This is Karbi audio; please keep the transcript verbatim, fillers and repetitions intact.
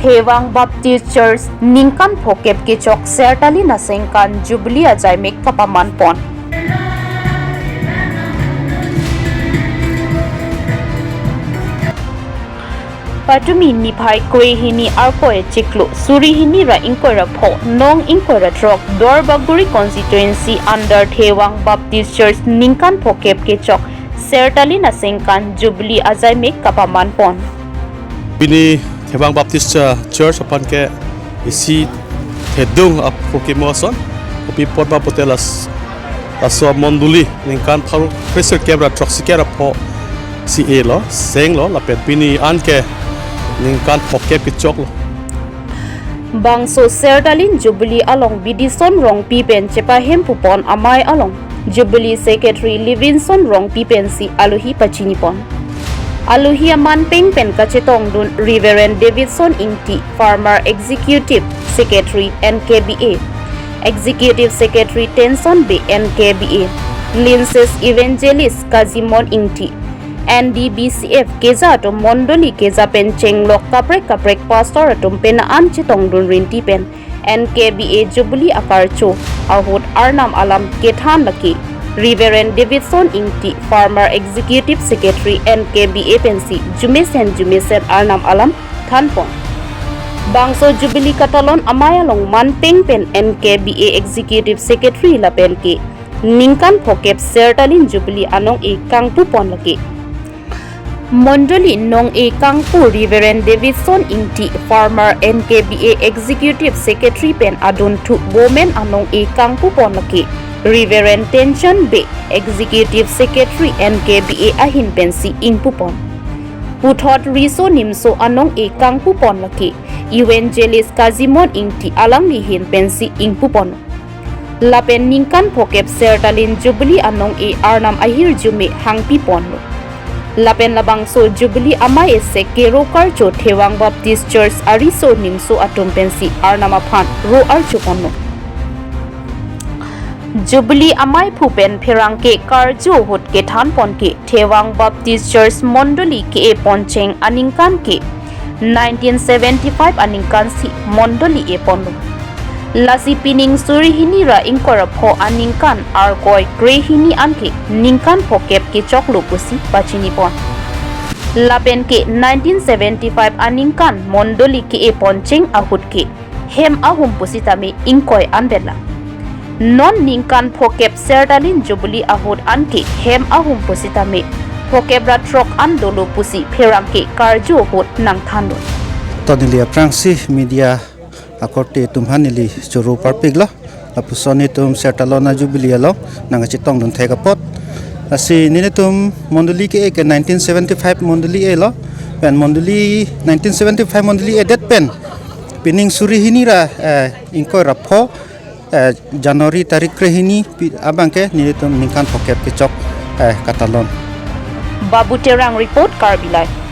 Thevang Baptist Church ningkan phokep kechok Sertalin asengkan Jubilee ajaimek kapaman pon. Patumi niphai krehini Arkoi chiklo suri hini ra ingkoi ra pho, nong ingkoi ra throk, Duarbagori constituency under Thevang Baptist Church ningkan phokep kechok Sertalin asengkan Jubilee ajaimek kapaman pon. Pini Thevang Baptist Church aphan ke isi thedung aphukim ason, kopi apot ba pulote las-, laso mondoli ningkan pharo kresirkep ra throksi kep ra pho si e lo, seng lo, lapen pini an ke ningkan phokep kechok lo. Bangso Sertalin Jubilee along Bidison Rongpi pen chepahemphu pon amei along Jubilee Secretary Livinson Rongpi pensi alohi pachini pon. Alohi aman peng pen kachetongdun Reverend Davidson Ingti, former Executive Secretary N K B A, Executive Secretary Tenson Bey N K B A, Linces Evangelist Kazimon Ingti, N D B C F keja atum, mondoli keja pen chenglok kaprek kaprek pastor atum penang an chetongdun rinti pen N K B A Jubilee akarcho ahut arnam alam kethan lake Reverend Davidson Ingti, former Executive Secretary N K B A pensi jumesen jumesen arnam alam than pon. Bangso Jubilee katalon amei along man peng pen N K B A Executive Secretary lapen ke ningkan phokep Sertalin Jubilee anong-e kangpu pon lake. Mondoli nong-e kangpu Reverend Davidson Ingti, former N K B A Executive Secretary pen adunthu Women anong-e kangpu pon lake Reverend Tenson Bey, Executive Secretary N K B A ahin pensi ingpu pon. Puthot riso nimso anong-e kangpu pon lake Evangelist Kazimon Ingti alangli ahin pensi ingpu pon. Lapen ningkan phokep Sertalin Jubilee anong-e arnam ahirjume hangpi ponlo. Lapen labangso Jubilee amei esek kero karcho Thevang Baptist Church ariso nimso atum pensi arnam aphan ro archo ponlo. Jubilee ameiphu pen pherangke karju ahut kethan pon ke Thevang Baptist Church mondoli ke-e poncheng aningkan ke nineteen seventy-five aningkan si mondoli e ponlo. Lasi pining suri hini ra ingkoi ra pho aningkan Arkoi krehini anke ningkan phokep kechoklo pusi pachini pon. Lapen ke nineteen seventy-five aningkan mondoli ke-e poncheng ahut ke hem ahum pusitame ingkoi an bela. Non ningkan phokep Sertalin Jubilee ahut anke hem ahum pusitame phokep ra throk an dolo pusi pherangke karju ahut nangthanlo. To neli aphrangsi media akorte atum aphan neli choro parpiklo. Lapuson nelitum Sertalon a-Jubilee along nangkachetongdun thek apot. Lasi nelitum mondoli ke-e ke nineteen seventy-five mondoli e lo. Pen mondoli nineteen seventy-five mondoli edet pen pining suri hini ra, eh, ingkoi ra pho, eh, January tarik krehini pi-, abangke nelitum ningkan phokep kechok, eh, katalon. Babu Terang report, Karbi Live.